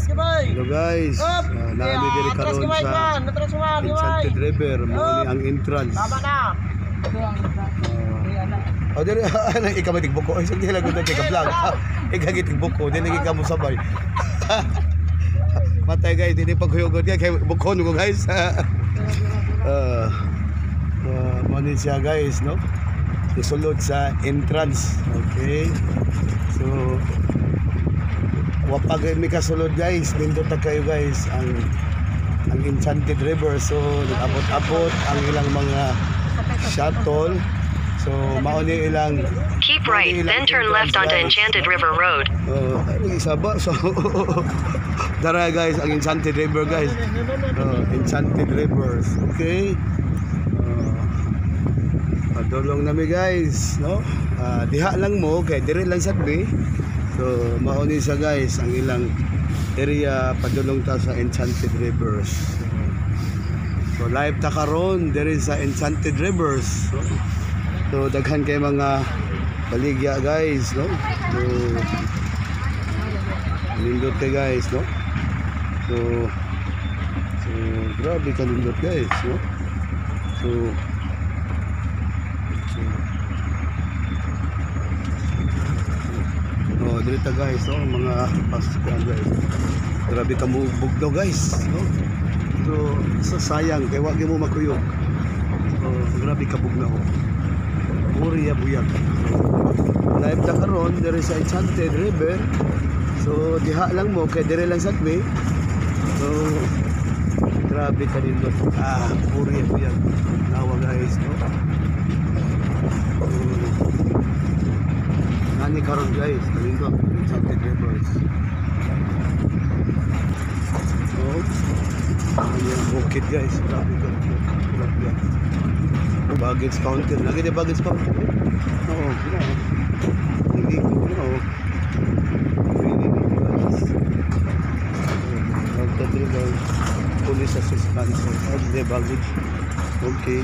Atras gamay. Hello guys, Up. Naa mi diri Atras karon gamay sa man, atras man, gamay. Enchanted River, mao ni ang entrance. Tama na. Oh, diri ana ikaw may tigbuko. Ay, sige lang gud kay ka vlog. Ikaw gitigbuko, dili ka mo sabay. Matay guys, dili pa kuyogod kay bukon ko, guys. Mao ni siya, guys, no? Isulod sa entrance. Okay. So, wa pa gay mi kasulod, guys. Nindot na kayo, guys, ang Enchanted River. So, nag-abot-abot ang ilang mga shuttle. So, mao ni ilang Keep right, then turn left onto Enchanted River Road. Oh, ay, isaba. So, dara guys, ang Enchanted River, guys. Oh, Enchanted Rivers. Okay. Padulong nami, guys, no? Diha lang mo kay dire lang sa tabi. So, mao ni siya, guys, ang ilang area padulong ta sa Enchanted Rivers. So, live ta karon dire sa Enchanted Rivers. So, daghan kay mga baligya, guys, no? So, nindot kay, guys, no? So grabe ka nindot, guys, no? So oh, dito guys, no, mga paskuan, guys. Grabe ka bugnaw, guys, no? So, sa sayang kay wa gyud mo makuyog. So, grabe ka bugnaw. Puriya buyag. So, live ta karon diri sa Enchanted River. So, diha lang mo kay dire lang sa tabi. So, grabe ka nindot. Puriya buyag. Nawa, guys, no? So, nani karon, guys, kanindot Enchanted Rivers. So, ano yung bukid, guys, grabe ka. Grabe yan. Baggage counter. Lagi di baggage counter, eh. Oo, no. Hindi ko, no. Really, guys. Enchanted River. Police assistance. Oh, the baggage. Okay.